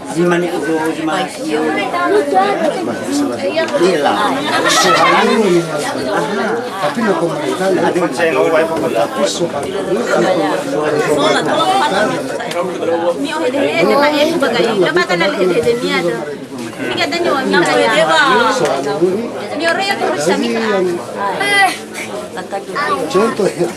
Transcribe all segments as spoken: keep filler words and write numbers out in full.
Di mane ugo, di mane. Iya lah. Tapi na pemerintah ada. Mi ohe deh, eh, bagai. Coba tanya lagi deh, deh, mi ada. Mi ada nyawa, mi ada ya. Mi ore ya terus kami. Contoh ya.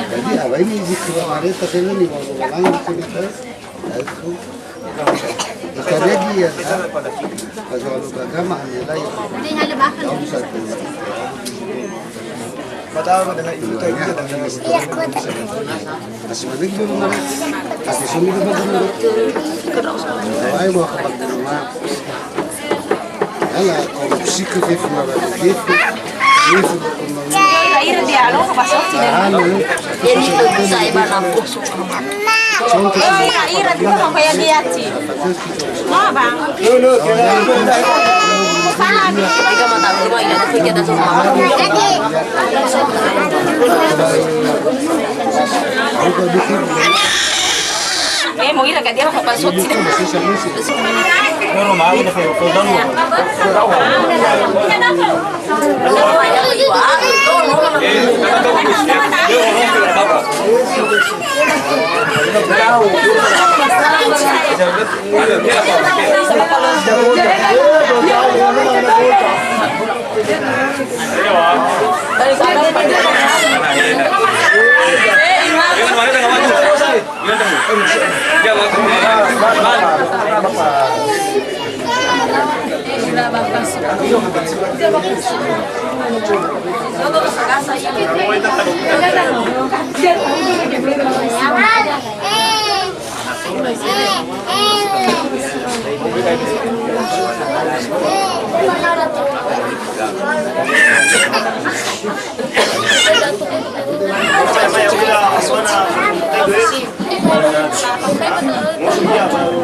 Jadi, apa ini zikir areta, saya ini mau ulang cerita. Itu. Ikaregi ya, Pak Johan Lugagama hanya lain. Tahun satu. Padahal dengan itu tadi kita. Masih mana gitu, mana? Kasih sini ke mana? Ayo, mau ke mana? Ala korupsi ke fefu na ba ke fefu. Fefu na ba ke fefu. Ira dia lo ka pasok sih. Anu. Jadi itu bisa ibadah kosong. Contoh. Ira dia lo kayak dia sih. Mau, Bang? Lu, lu, kira. Salah. Kita mau tahu rumah ini, kita sama. Eh, mau ira ka dia apa pasok sih.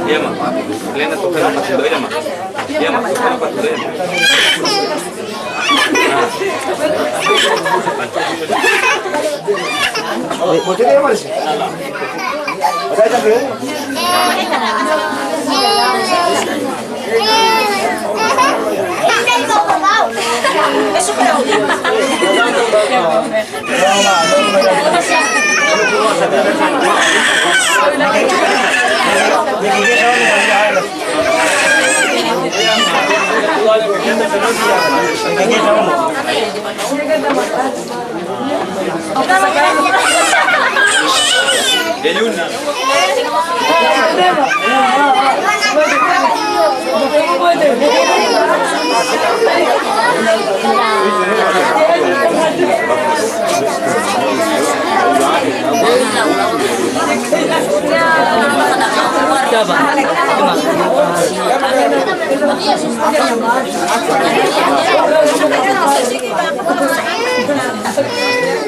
Iya, Ma. Lena tuh kan, iya, Ma. Iya, Ma. Iya, Ma.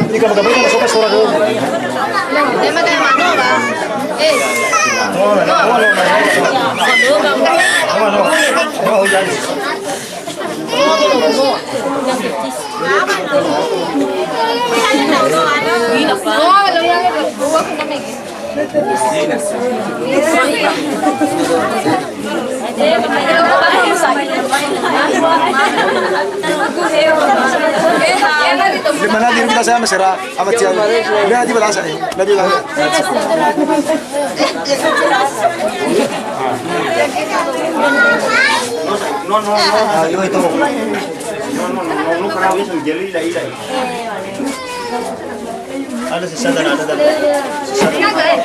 Ini kamu gambarkan masuk ke suara dulu. Dia makan mano, Bang. Eh. Di mana di kita saya mesra, amat siang. Dia di belakang saya, lebih belakang. No, no, no. Ah, yo itu. No, no, no, no, no, karena bisa menjadi ila, ila. Ada sisa dan ada dan. Sisa dan.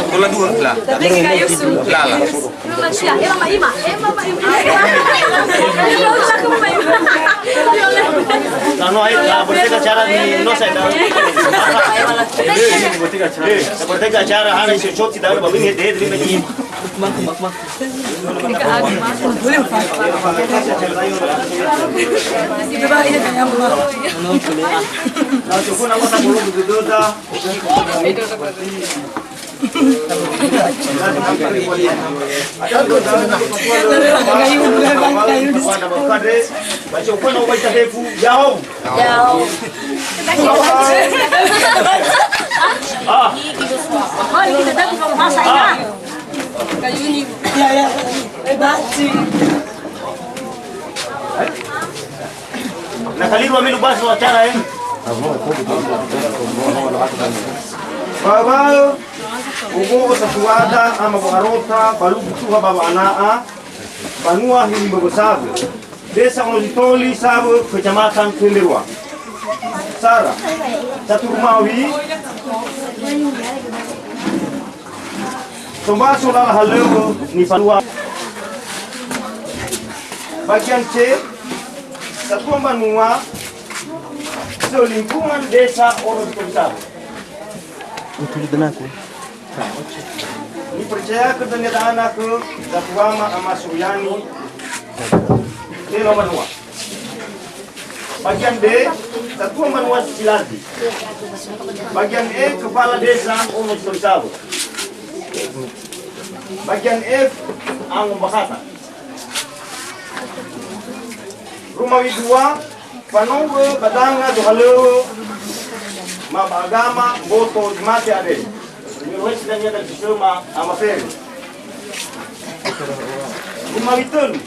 Tola dua lah. La, la. No, no, eh, la, berarti acara di, no, saya tahu. Eh, berarti acara hari sejot tidak ada, babin, eh, eh, eh. Ah. Ah. Ya, ya. Baci. Na kali dua minggu bahas wawancara, eh. Ba, ba, ogo satuada ama Boharota, ba lugu tuha ba wa'ana'a, banua Hili Mböwö Sawö. Desa Ono Zitoli Sawö, Kecamatan Tenderua. Sara, satu rumah wi. Sombaso lala halöŵö nifalua. Bagian C, satuan banua selingkungan desa Ono Zitoli Sawö. Nipercayakan dania da'ana ke Datuama Ama Suryani. Telo banua. Bagian B, Satuan Banua Silazi. Bagian E, Kepala Desa Ono Zitoli Sawö. Bagian F, Ango Bakhata. Rumah wi dua, Fanowö ba danga zohalöŵö, ma ba agama, mboto zi mate andre. Nirohesi dania dan sisöma Ama Feri. Rumah wi tölu.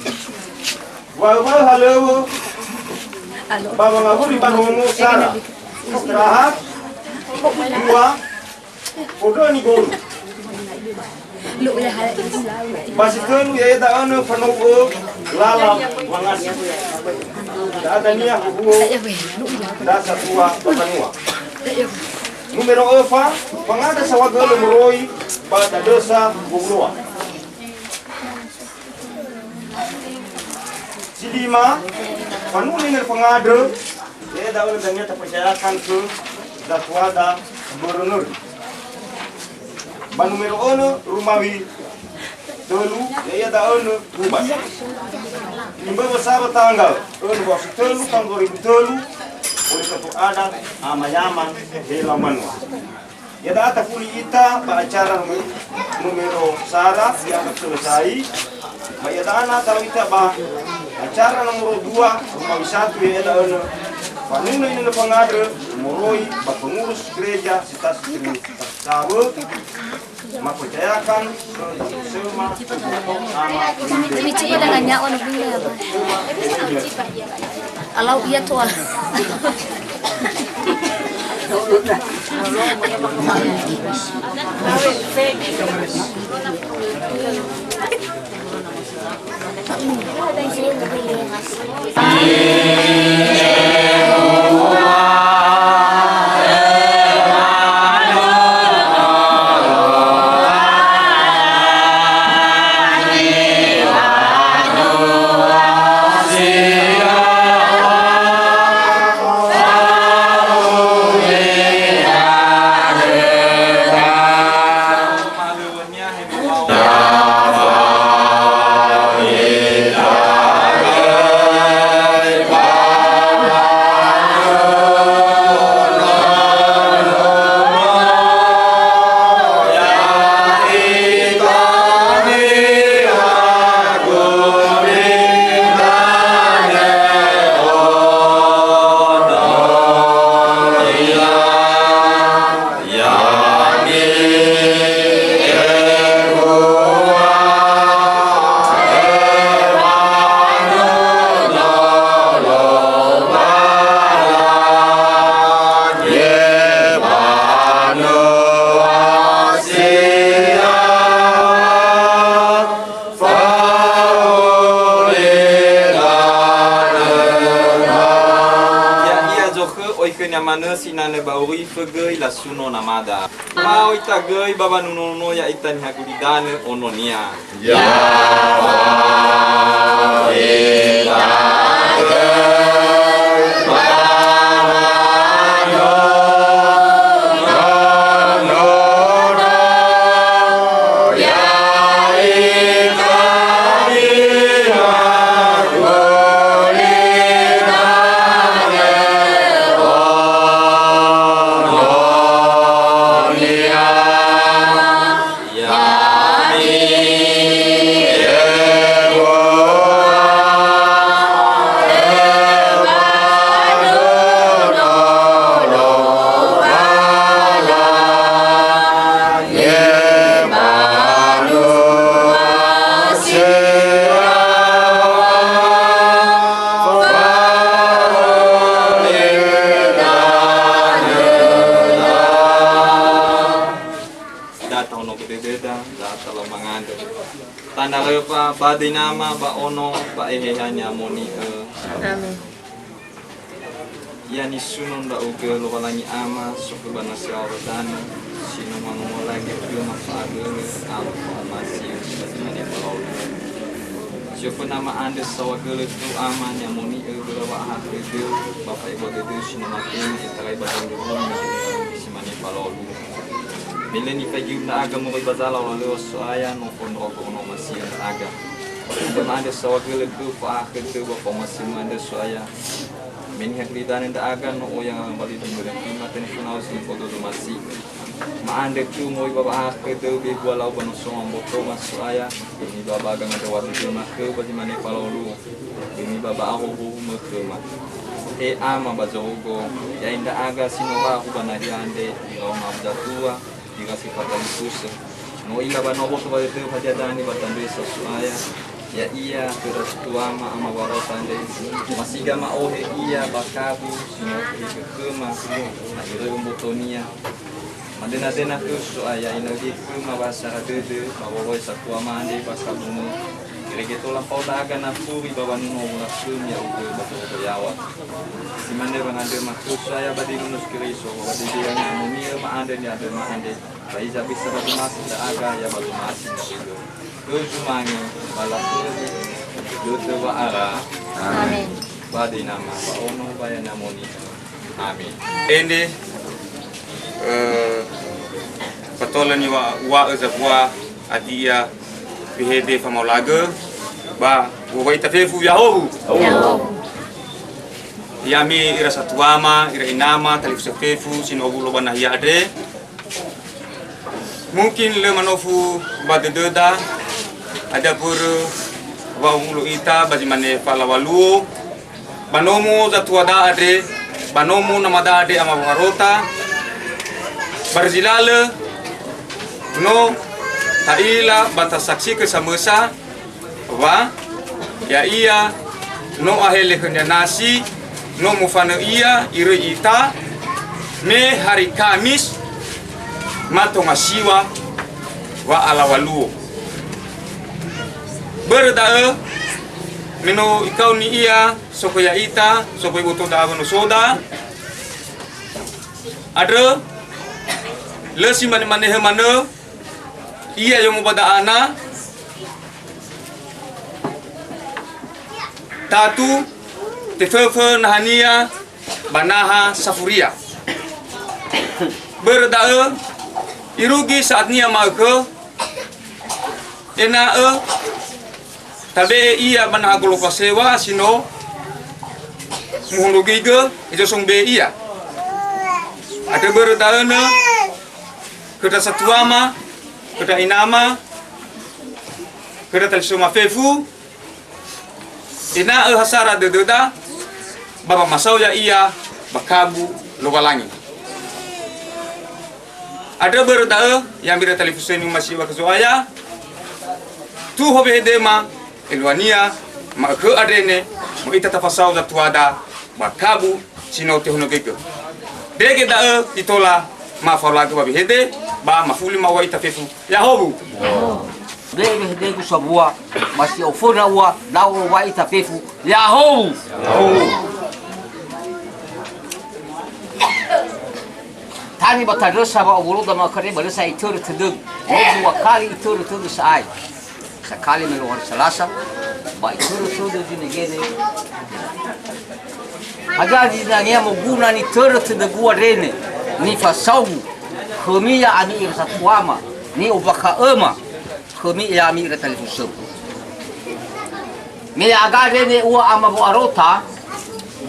Wa'öwa'ö halöŵö ba wangawuli ba nomo Sara. Istirahat. Dua. Fondröni golu. Ba si tölu ya'ia da'ö nö fanowö lala wangasi. Da'a dania huhuo dasa tua ba banua. Numero öfa, fangandrö saohagölö moroi ba dadösa gowuloa. Si lima, fanune nöri fangandrö, ya'ia da'ö nö dania tapercayakan khö datuada börö nöri. Ba numero önö, rumah wi tölu, ya'ia da'ö nö Bubas. Nimböwö Sawö tanggal önö bulan si tölu tahun dua ribu tölu, oleh Ketua Adat Ama Yaman Hela Mbanua. Iada'a tafuli ita ba acara nume-, numero sara dianggap selesai. Ba iada'a na talu ita ba acara nomoro dua, rumah wi satu, ya'ia da'ö nö fanune nöri fangandrö moroi ba pengurus gereja si tasöma sawö, mapercayakan Ini coba dengan nyawa nunggunya ya, Pak. Kalau iya tuh, ah. Manö sinanö ba urifö göi lasuno namada. Fao ita göi ba wanunono ya'ita niha gulidanö ononia. Data ono gedededa, data lau mangandrö. Tana röfa ba döi Nama ba Ono ba Eheha Ni'amoni'ö. Amen. Ya nisuno ndra'ugö Lowalangi Ama, sokhö ba nasi aoradanö, si no mangomola gökhöma fa'abölö awö fa'omasi ba zi mane falaolu. Si oföna ma'andrö saohagölö khöu Ama Ni'amoni'ö börö wa'ahakhö dödöu, ba fa'ebua dödöu si no matenge i'otarai ba ndröndrömi si mane falaolu. Me lö nifaigi ndra'aga moroi ba zala olalöŵa So'aya, no fondrogö ono omasi'ö ndra'aga. Ba ma'andrö saohagölö khöu fa'ahakhö dödöu ba fa'omasi'ö ma'andrö So'aya. Me niha gulidanö ndra'aga no oya ngawalö mbali dödöu, ma tenefo nao si nifododo masi'ö. Ma'andrö khöu moroi ba wa'ahakhö dödöu be bua lau ba noso mambotoma So'aya, me nibaba gangandröwa dödöma khöu ba zi mane falaolu. Demi ba ba'ahowu-howu khöma. He Ama ba zorugo, ya'e ndra'aga si no wa'ahu ba nahia andre, iraonga zatua, ira si fatalifusö. No ila ba no aboto ba dödöu hadia danö ba tandrösa So'aya, ya'ia khöra satuama ama warota andre, masiga ma'ohe ia ba kabu si no khöma, na irö'ö mbotonia. Madena-dena khöu So'aya, ina'ö khöma ba sara dödö, ba wolohe satua mande ba sabunö. Irege tola fao ndra'aga nafuri ba wanuno wula khömi ya'ugö ba zorugo yaŵa. Si mane wangandröma khöu So'aya ba döi Nono Yesu Keriso, ba dödöu Ni'amoni'ö ma'andrö ni'andröma andre, ba hiza bisa ba zomasi ndra'aga, ya ba zomasi ndra'ugö. Khöu zumange, ba lafuri, götö wa'ara. Amen. Ba döi Nama, ba Ono, ba ya Ni'amoni'ö. Amin. Ende, eh, fatola niŵa'ö zabua adia wehede famaulagö ba wowai ita fefu, ya'ahowu. Ya'ahowu. Ya'ami ira satuama, ira inama, talifusö fefu, si no owulo ba nahia andre. Mungkin lö manofu ba dödöda, ada börö wa umulo ita ba zi mane falaŵa luo, ba nomo zatuada andre, ba nomo namada andre ama warota, ba zi lalö no ta'ila ba tasaksi'ö samösa, wa, ya'ia no ahele khönia nasi, no mofanö ia iröi ita, me hari Kamis, mato ngasiwa, wa'alaŵa luo. Börö da'ö, me no ikaoni ia sokhö ya'ita, sokhö ibotoda awö nosoda, andrö, lö si mane-manehö manö, ia yomo ba da'ana, tatu teföfö nahania ba naha safuria. Börö da'ö, irugi sa'atnia ma'ökhö, ena'ö tabe'e ia ba naha golofa sewa si no muhondrogöigö, ezo song be'e ia. Andrö börö da'önö, khöda satuama, khöda inama, khöda talisoma fefu, ena'ö hasara dödöda, ba mamasao ya'ia ba kabu Lowalangi. Andrö börö da'ö, ya'ami ira talifusö ni'omasi'ö ba khö Zo'aya, tuho wehedema, eluahania, ma'ökhö andre ne, möi ita tafasao zatuada ba kabu si no tehonogöigö. Dege da'ö zi tola mafaolagö ba wehede, ba mafuli ma'owa ita fefu. Ya'ahowu. Dege wehedegu sabua, ba si oföna ua, da'ö wai ita fefu. Ya'ahowu. Tani ba tandrösa wa'owoloda ma'ökhö andre ba lö sa'ae itörö tödögu. No dua kali itörö tödö sa'ae. Sakali me lohari Salasa, ba itörö tödö zinegene. Hadia zinangea moguna nitörö tödögu andre ne, nifasaugu, khömi ya'ami ira satuama, ni'ombakha'öma, khömi ya'ami ira talifusöma. Me ya'aga andre ne ua ama Wo'arota,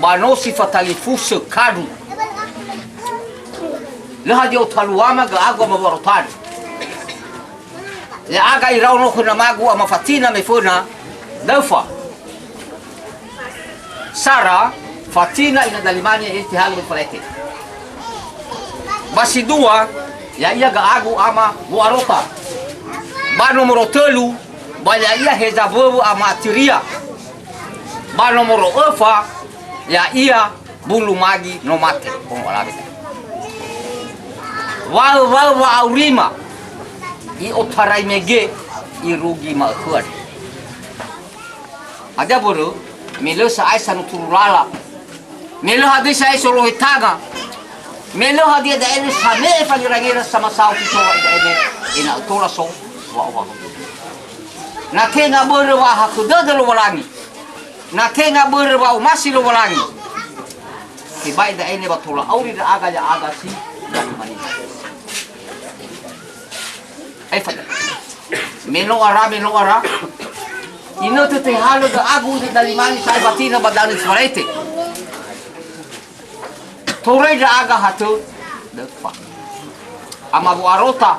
ba no si fatalifusö kadu. Lö hadia otaluama ga'agu ama Wo'arota andre. Ya'aga iraono khö namagu ama Fatina me föna, daöfa. Sara, Fatina ina Dalimani, ya'ia tehalö ba Falete. Ba si dua, ya'ia ga'agu ama Wo'arota. Ba nomoro tölu, ba ya'ia heza wöwö ama Atiria. Ba nomoro öfa, ya'ia Bulu Magi no mate, ono alawe. Waö-waö wa'aurima, i'otarai mege, irugi ma'ökhö andre. Hadia börö? Me lö sa'ae sanuturu lala. Me lö hadia sa'ae solohe tanga. Me lö hadia da'e lö same'e fangerangera samasao si so wa'ida'e ne, ena'ö tola so wa'ohahö. Na tenga börö wa'ahakhö dödö Lowalangi. Na tenga börö wa'omasi Lowalangi. Tebai da'e ne wa tola auri ndra'aga ya'aga si Dalimani. Aefa da'e. Me no ara, me no ara. Inötö tehalö ga'agu zi Dalimani sa'ae Fatina ba danö si Falete. Toröi ndra'aga hatö, daöfa. Ama Wo'arota.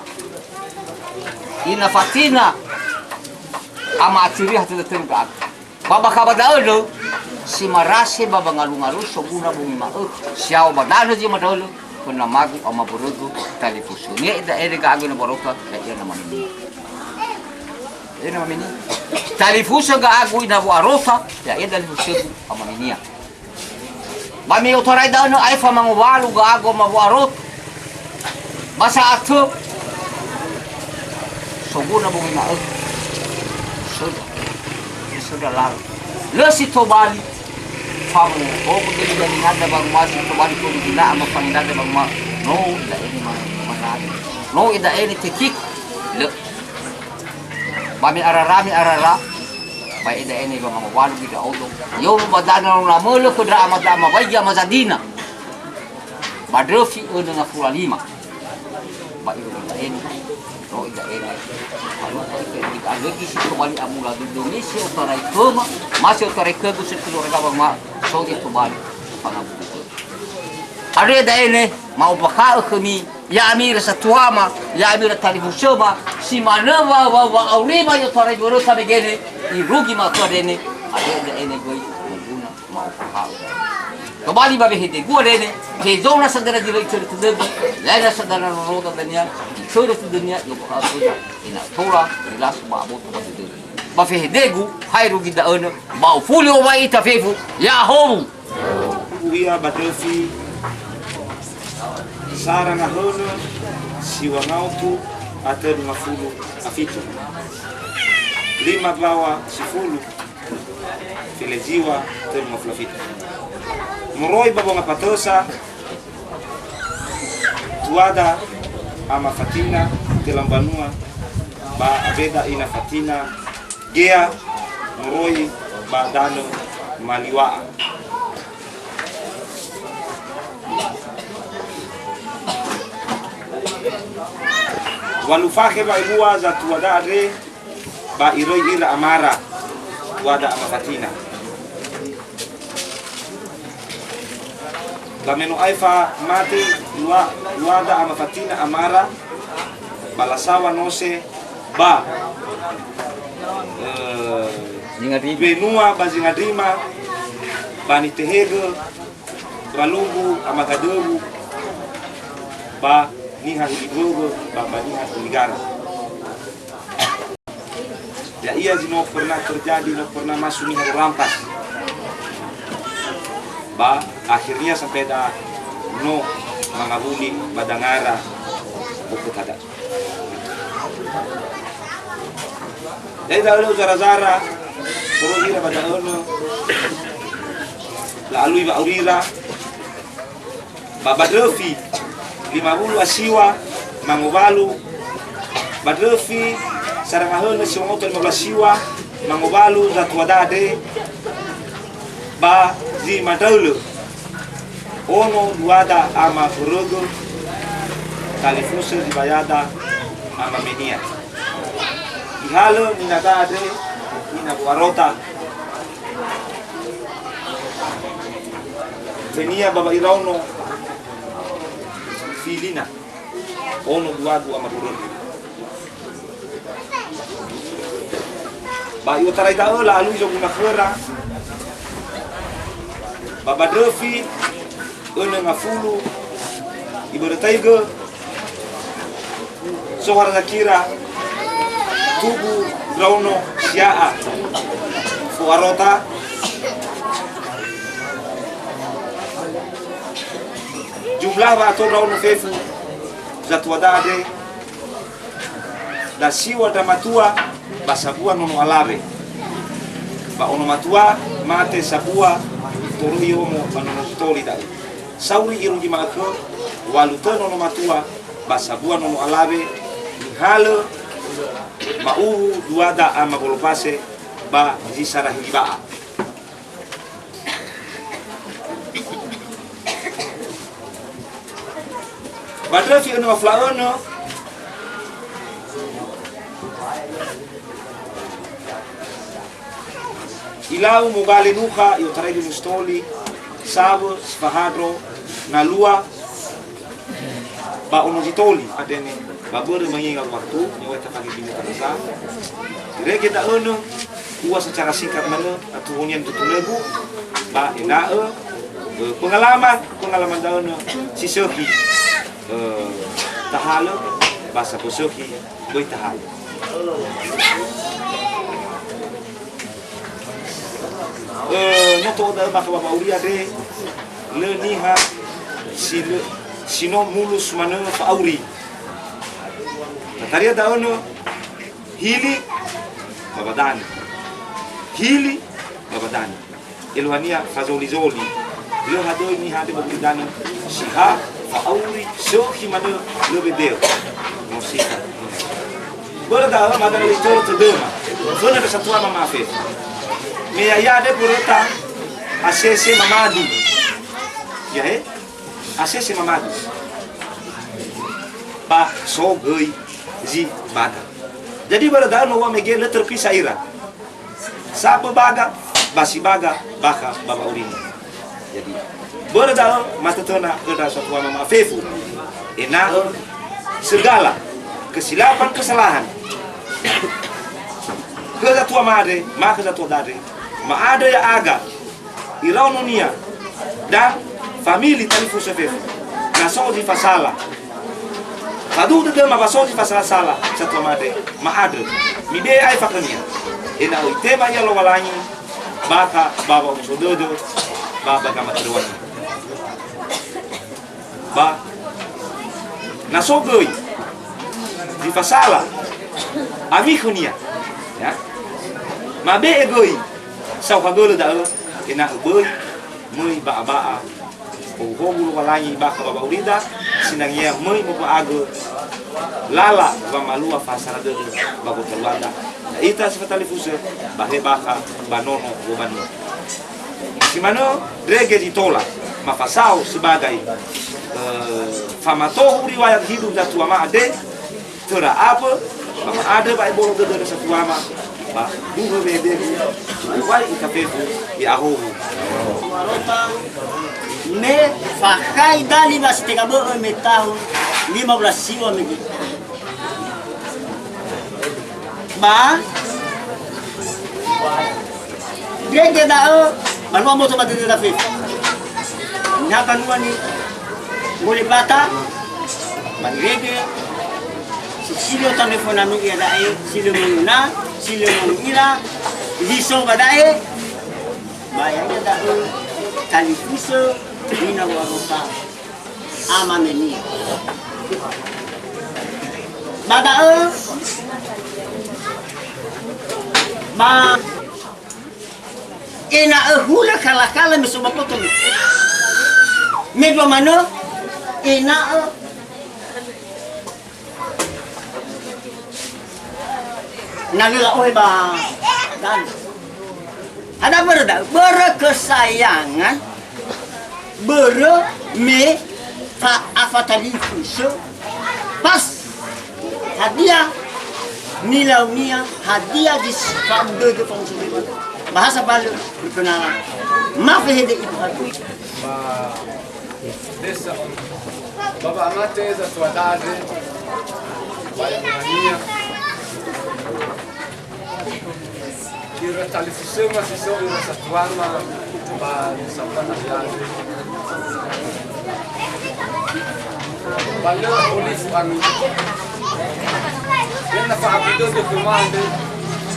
Ina Fatina. Ama Atiria hatö dötö ga'agu. Ba bakha ba da'ö lö, si marase ba wangalungalu soguna bongi ma'ökhö, si ya'o ba danö zi madölö, khö namagu ama mbörögu, talifusö. Ni'e'eda'ede ga'agu ina Wo'arota, ya'ia na maminia. Ya'ia na maminia. Talifusö ga'agu ina Wo'arota, ya'ia talifusögu ama maminia. Ba me i'otarai da'ö nö aefa mangowalu ga'agu ama Wo'arota. Ba sa'atö soguna bongi ma'ökhö. Söndra. Söndra lalu. Lö si tobali. Famohomo dödö dalinada barumasi tobali khö dödöna ama fanginada baruma. No da'e ne ma-, manade. No da'e ne tekik. Lö. Ba me arara, me arara. Ba eda'e ne ba mangowalu gi ndra'odo. Ya'o ba danö lamölö khö ndra ama, ndra ama Waigi ama Zadina. Ba ndröfi önö ngafulu a lima. Ba iro da'e ne, ro'i da'e ne. Ba lupa ita ita alögi si tobali amula dödö me si otarai khöma, ma si otarai khögu si keluarga wama, so zi tobali. Fangabulu khögu. Andre da'e ne, ma'ombakha'ö khömi, ya'ami ira satuama, ya'ami ira talifusöma, si manö wa, wa, wa'aurima i'otarai wöröta mege ne, irugi ma'ökhö andre ne, andre da'e ne göi, moguna, ma'ombakha'ö. Tobali ba wehedegu andre ne, hezo nasa dania zi lö itörö tödögu, laina sa dania roroda dania, itörö tödönia, i'ombakha'ö khöda, ena'ö tola, nilasu ba aboto ba dödögu. Ba fehedegu, ha irugi da'ö nö, ba ofuli owai ita fefu, ya'ahowu. U'u'ia ba döfi sara ngahönö siwa ngaotu a tölu ngafulu a fitu. Lima mbawa sifulu, fele ziwa tölu ngafulu a fitu. Moroi ba wonga patösa, tuada ama Fatina, töla mbanua, ba aweda ina Fatina, Gea moroi ba danö Maliwa'a. Walu fakhe wa'ebua zatuada andre ba iröi ira amara, tuada ama Fatina. Ba me no aefa mate lua-, luada ama Fatina amara, ba lasaŵa nose ba, eh, Zingarima. Benua ba Zingarima, ba nitehegö, ba lumbu ama Gadöwu, ba niha hili mböwö, ba, ba niha hili gara. Ya'ia zi no pernah terjadi, no pernah masu niha rampas. Ba akhirnya sampai da no mangawuli ba dangara buku tada. Dai da'ö zara-zara, poro ira ba da'ö no la'alui wa'aurira, ba ba ndröfi. Lima wulu a siwa mangowalu, ba ndröfi sarangahönö siwa ngaoto lima wulu a siwa mangowalu zatuada andre ba zi mandraölö, ono duada ama mbörögö, talifusö zi bayada ama menia. Ihalö ninada andre, ina Buarota. Khönia ba wa iraono filina, ono duagu ama mbörögö. Ba i'otarai da'ö la'alui zoguna khöra, ba ba ndröfi önö ngafulu ibörötaigö Sohara Zakira, tugu ndraono sia'a Fuarota, jumlah wa'ato ndraono fefu zatuada andre, da siwa ndra matua ba sabua nono alawe. Ba ono matua mate sabua toröi omo ba nono zitoli da'ö. Sauri irugi ma'ökhö, walu tö nono matua, ba sabua nono alawe, nihalö ma'uwu duada ama bolopase ba zi sarahili ba'a. Ba ndröfi önö wafla'önö, ilau mogale nukha, i'otarai dunö zitoli, sawö, si fahandro, na lua, ba ono zitoli. Adene, ba börö manginga waktu, nyawa tafagi bini tanasa. Irege da'önö, ua secara singkat manö, atuhonia nitutunögu, ba ena'ö, eh, pengalaman, pengalaman da'önö, si sökhi, eh, tahalö, ba sabösökhi, böi tahalö. Eh, no to'ö da'ö bakha ba wa'auri andre, lö niha si lö, si no mulus manö fa'auri. Tataria da'önö, hili, ba badanö. Hili, ba badanö. Eluahania fazoli-zoli. Lö hadöi niha andre ba gulidanö, si ha fa'auri, sökhi manö, lö bedeo. No sika. Börö da'ö, ma da'ö itörö tödöma. Fönö ndra satuama ma'afefu. Me ya'ia andre böröta, asese mamadu. Ya, he? Asese mamadu. Ba so göi zi baga. Jadi börö da'ö no ua mege lö terpisah ira. Sabö baga, ba si baga, bakha ba wa'aurimi. Jadi, börö da'ö, matötöna khö ndra satuama ma'afefu. Ena'ö segala kesilapan kesalahan khö zatuama andre, ma khö zatuada andre, ma'andrö ya'aga, iraononia, dan famili talifusö fefu. Na so zi fasala, faduhu dödöma wa so zi fasala-sala satuama andre, ma'andrö. Mibe'e aefa khönia. Ena'ö itema ia Lowalangi, bakha ba wa'omuso dödö, ba ba gamatöröw̃ania. Ba na so göi zi fasala ami khönia, ya, mabe'e göi saohagölö da'ö, ena'ö böi möi ba'a-ba'a, howu-howu Lowalangi bakha ba wa'aurida, sinangea möi mowa'agö lala wamalua fahasara dödö ba gotaluada. Ya'ita si fatalifusö, ba he bakha ba nono wobanua. Si manö ndrege zi tola, ma fasao sebagai, eh, famatohu riwayat hidup zatuama andre, töra afö, ba ma'andrö ba ebolo dödö ndra satuama, ba duhö wehedegu, u'uwai ita fefu, ya'ahowu. Me fakhai dali ba si tenga bö'ö me tahun lima belas siwa mege. Ba, ndrege da'ö, banua moto ba dödöda fefu. Niha banua ni Ngole Bata, ba irege, si, si lö tanö fönami iada'e, si lö mangöna, si lö manö ira, zi so ba da'e, ba ya'ia da'ö, talifusö, nina Fuarota. Ama menia. Ba da'ö, ba ena'ö hulö kala-kala me so ba mboto me. Me dua manö, ena'ö Na lö la'ohe ba danö. Hadia börö da'ö? Börö kesayangan, börö me fa-, afatalifusö pas hadia nilaunia, hadia zi s-, fa'abu dödö fa'omuso dödö. Bahasa Bali, perkenalan. Ma fehede ibu hatu. Ba desa on. Ba wa'amate zatua dade. Ba ya'ia. Ira talifusöma si so ira satuama ba sambua nahia. Ba lö olifu ami. Hena fa'abu dödö khöma andre.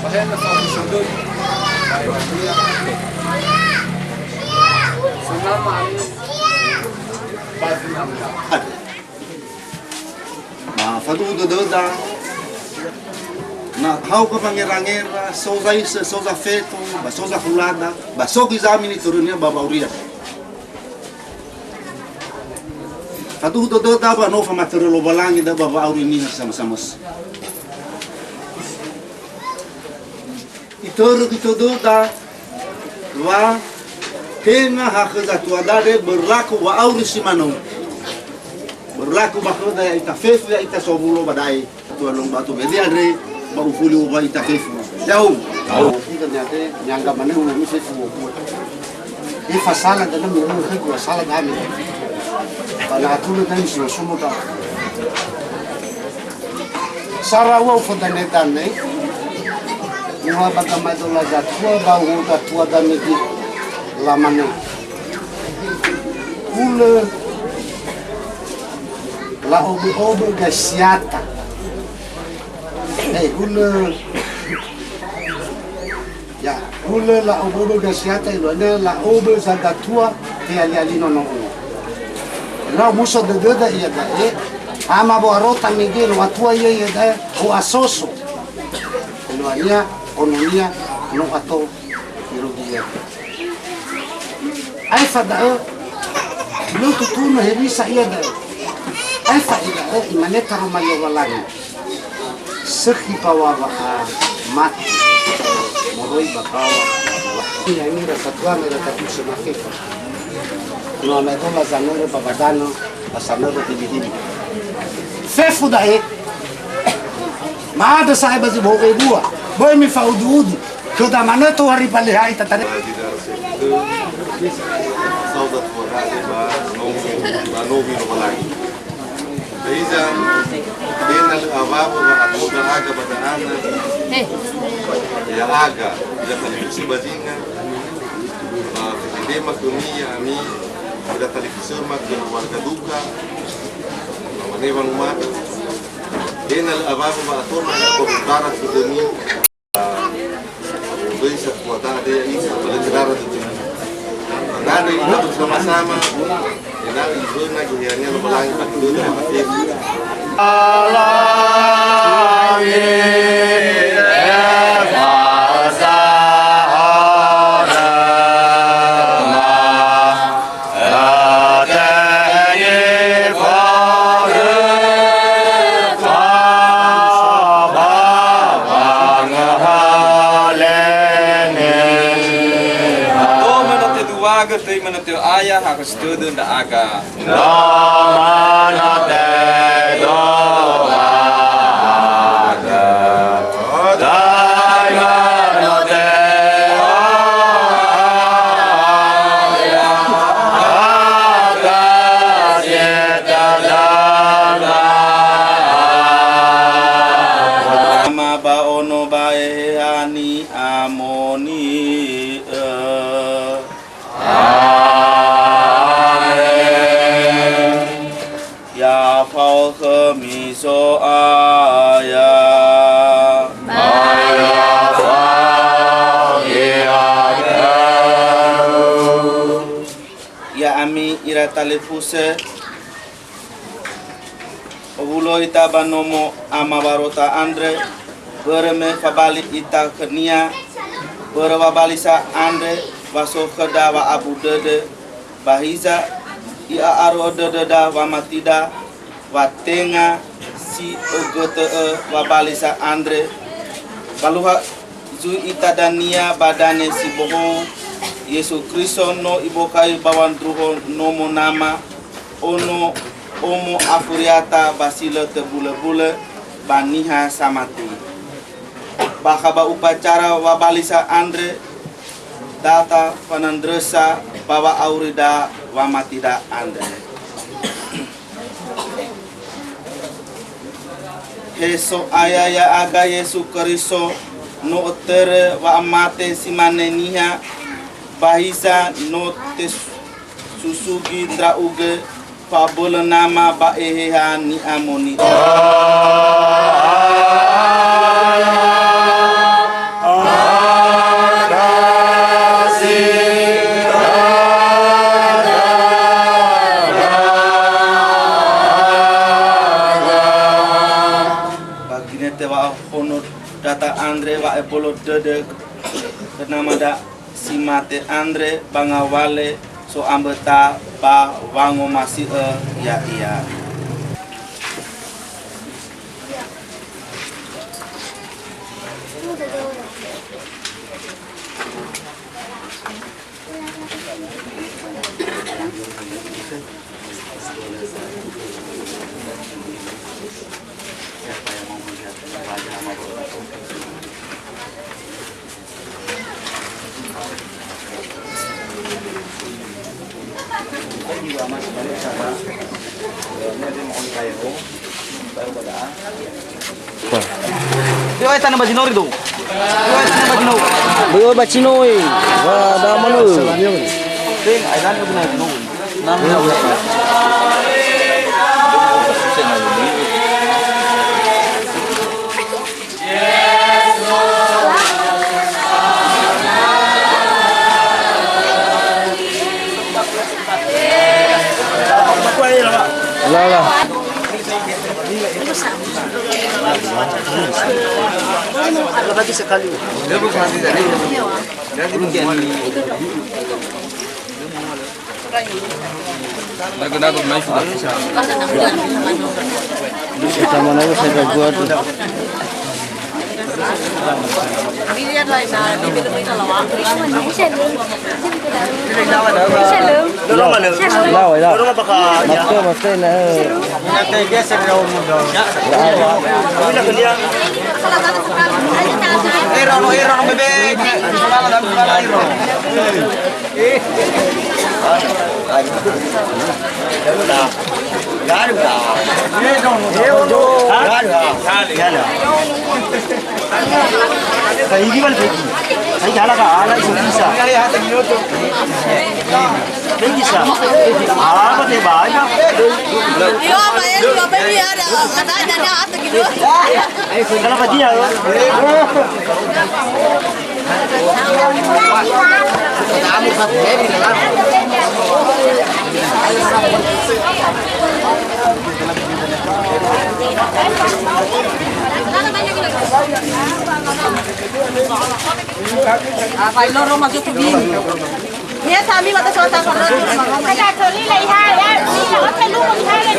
Ba hena fa'abu dödö. Ba hena fa'abu dödö. Ba zinamda. Ba faduhu dödöda, na hauga fangera-ngera, so zaisö, so zafeto, ba so zahulada, ba so göi zamini törönia ba wa'auria. Faduhu dödöda ba no famatörö Lowalangi da'ö ba wa'auri niha samasamaso. Itörö göi dödöda wa tenga ha khö zatua dade berlaku wa'auri si manö. Berlaku ba khöda ya'ita fefu, ya'ita sowulo ba da'e. Tua long batu bede andre ba ufuli uba ita fefu. Ya'o. Ya'o. Tiga nyate nyangga manö ulo mi fefu. Ifasala dana mu khögu sala dami. Ba na atulö dami sulo-sulo da. Sara ua ufodane-dane, ua ba gamaedola zatua, ba uhu zatua dame gi lamane. Hulö la'obö-obö gasiata. Eh, hulö, ya, hulö la'obö-obö gasiata, iluania la'obö zagatua te'ali-ali nono. Ena'ö muso dödöda iada'e, ama wa'arota mege no atua ia iada'e, o'asoso. Eluania, ononia, no ato irugi ia. Aefa da'ö, lö tutunö hewisa ia da'ö. Aefa ida'ö, imane taroma Lowalangi. Sökhi bawa wa'a mati. Moroi ba bawa wa'a. Ia ngira satuama ira tatu semakefa. No amaedola zanörö ba wadanö, ba sanörö hili-hili. Fefu da'e, ma'andrö sa'ae ba zi bohou ebua, böi mifa'udu-udu, khöda manö tohari ba leha'i tatare. Sauda tuada ba nomi, ba nomi Lowalangi. Ba hiza, tenga lö awawa wa'atoga aga ba da'ana. Ya'aga, ira talifusö ba zinga, ba fetendema khömi ya'ami, ira talifusöma khö warga duka, ba wane wanguma'ö. Tenga lö awawa wa'atoga aga ba da'ana khömi. Böi satua da'e ya'ia, ba lö tedara dödömi. Mangandrö ita bersama-sama, ena'ö iföna geheania Lowalangi ba dödöda ba fefu. Toma no teduagö, töi manö tö'aya, ha khösi tödö ndra'aga. Ama ba Ono ba Eheha ni'amoni'ö. Amen. Ya fao khömi So'aya. Ba ya fao ia khöu. Ya'ami ira talifusö, owulo ita ba nomo ama wa'arota andre, börö me fabali ita khönia, börö wabali sa andre wa so khöda wa'abu dödö, ba hiza i'a'aro'ö dödöda wamatida, wa tenga si ögötö'ö wabali sa andre, Ba luo zui ita dania ba danö si bohou, Yesu Kristo no ibokai ba wandruho Nomo Nama, Ono Omo Afuriata ba si lö tebulö-bulö ba niha samati. Bakha ba upacara wabalisa andre, data fanandrösa ba wa'aurida wamatida andre. He So'aya ya'aga Yesu Keriso, no ötörö wa'amate si mane niha, ba hiza no tesusugi ndra'ugö fa'abölö Nama ba Eheha Ni'amoni'ö. Ba ginötö wa'ahono data andre wa'ebolo dödö khö namada si mate andre ba ngawalö soamböta ba wangomasi'ö ya'ia. Yo, eh, tanö ba zinori do. Yo, eh, tanö ba zinori. Yo, ba zinori. Wa, da malu. Sing, ai dan guna zinori. Nam na wa. La, la. Lagi sekali. Sama nama saya gua tuh. Lao, lao. Masker, masker, nah. Io, apa ya, apa ini ada, ada, ada, ada, gitu. Kalau dia, apa ini rumah cukup ini. Iya, sami mata soal takon. Kada tori la iha ya, ni la oke lu iha ya.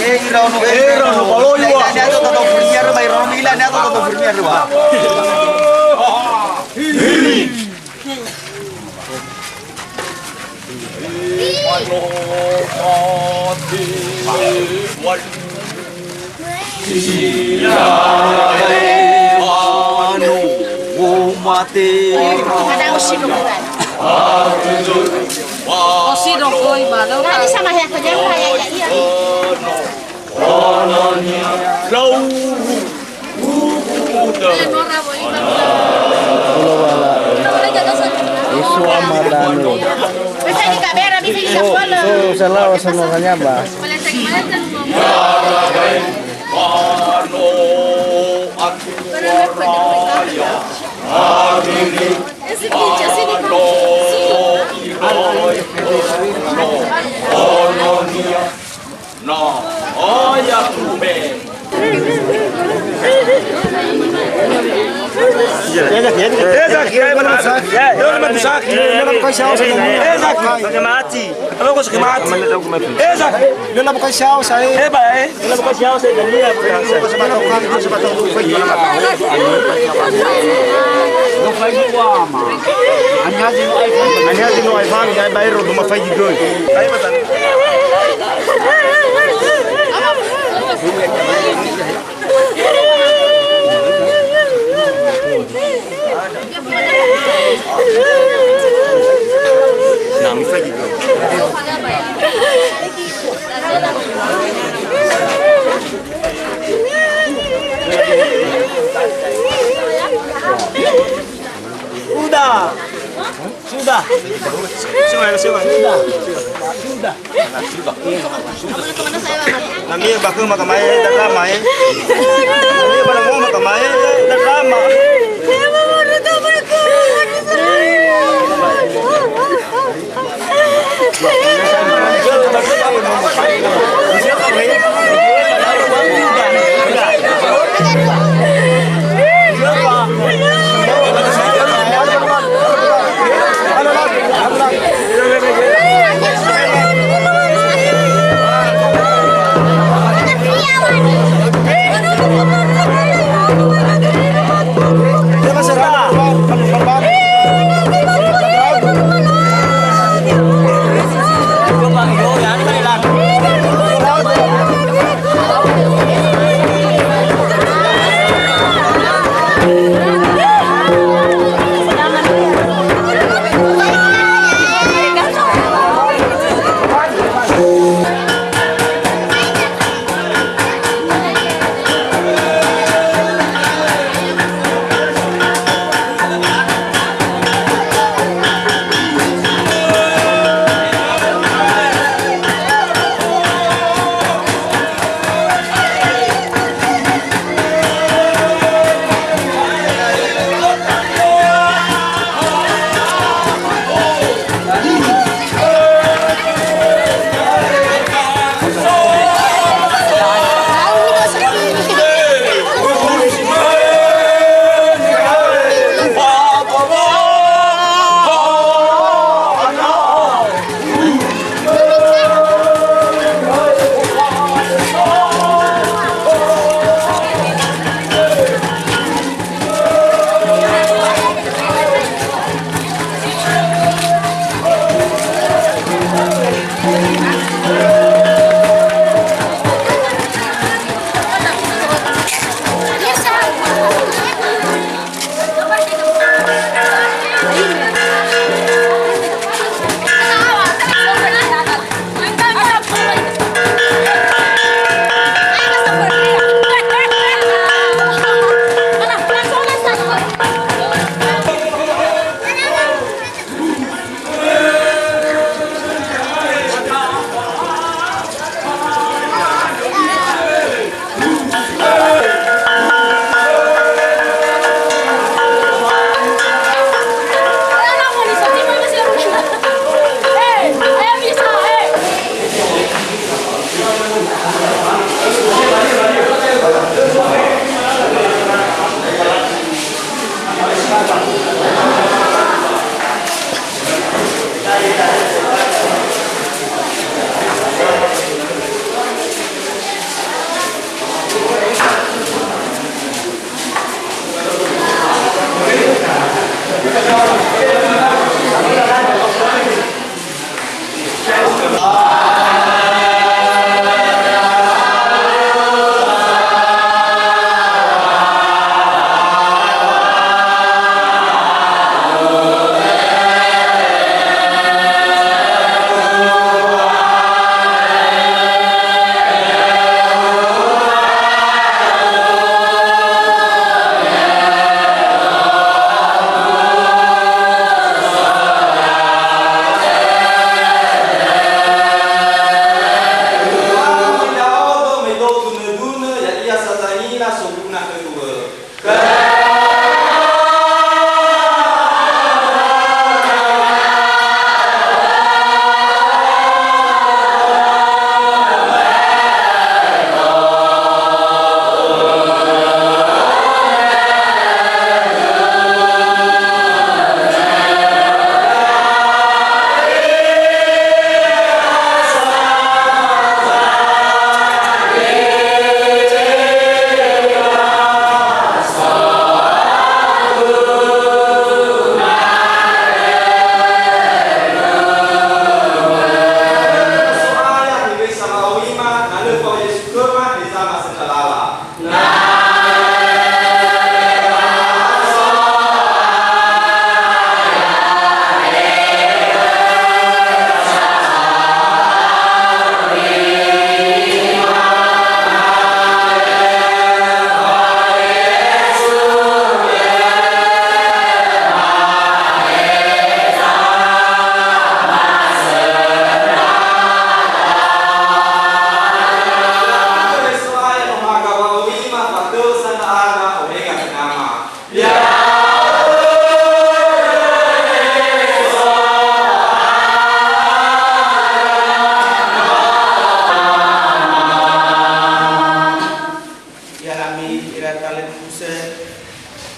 Eh, ira ono, eh, ira ono, balo iwa. Ira ono, ira ono, ira ono, ira ono. Osi dong koi ba, lo. Nani sama ya, kerja lu ya, ya, iya. Lauru. Olowa la. Yesu amadanu. Bisa di kamera, bisa di. So, so, salawa sama kanyaba. Na, aya tuhe. Ezak, ezak. Yona bukai siao sa. Eh, Zaki. Apa kau sakit mati? Eh, Zaki. Yona bukai siao sa, eh. Eh, ba, eh. Yona bukai siao sa, Dania. Aniha zi no aifan, ya, bayar rumah faji goi. Udah. Sudah. Sudah, sudah. Sudah. Sudah. Nami bakal makan mai, eh, dan ramai. Nami pada mau makan mai, eh, dan ramai.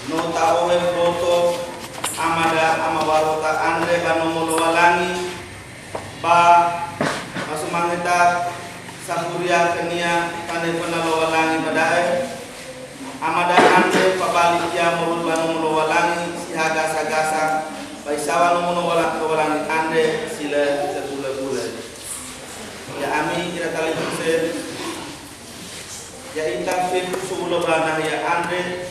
No ta'ohe mboto amada amawarota andre ba Nomo Lowalangi, ba, ba sumangeta safuria khönia taneföna Lowalangi ba da'e. Amada andre fabali ia moroi ba Nomo Lowalangi si ha gasa-gasa, ba isaŵa Nomo Lowalangi andre si lö tegulö-gulö. Ya'ami ira talifusö, ya'ita fefu sowulo ba nahia andre,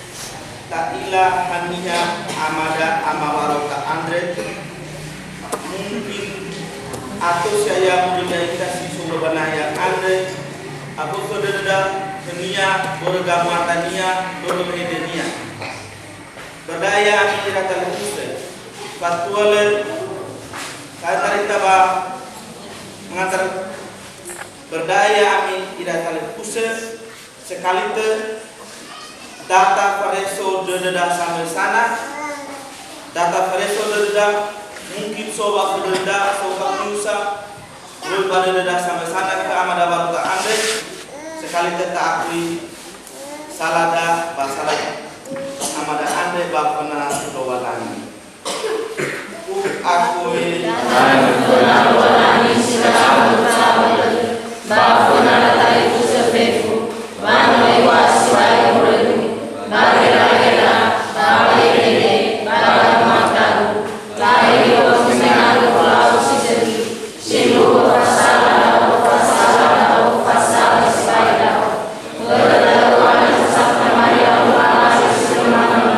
ta'ila haniha amada amawarota andre. Mungkin ato si aya moroi ya'ita si sowulo ba nahia andre, aboto döda khönia, börö gamuatania, börö hedenia. Ba da'e ya'ami ira talifusö, fatua lö, ta'atarita ba mengantar Ba da'e ya'ami ira talifusö, sekali tö, da tafareso dödöda samösana, da tafareso dödöda, mungkin so wa'afödöda, so wa'amusa, moroi ba dödöda samösana khö amada warota andre, sekali tö ta'akui salada ba sala amada andre ba föna Lowalangi. U'akui. Ba föna Lowalangi si lö sambö-sambö, ba föna talifusö fefu, ba no iŵa'ö sibai moröigu, ba geragera, ba wehede, ba gamuatagu, ba iŵa'ö sinangö wolau si sökhi, sindruhu fasala ndra'o, fasala ndra'o, fasala sibai ndra'o. Börö da'ö wa na sasakha Maria Lowalangi si lö mangawali.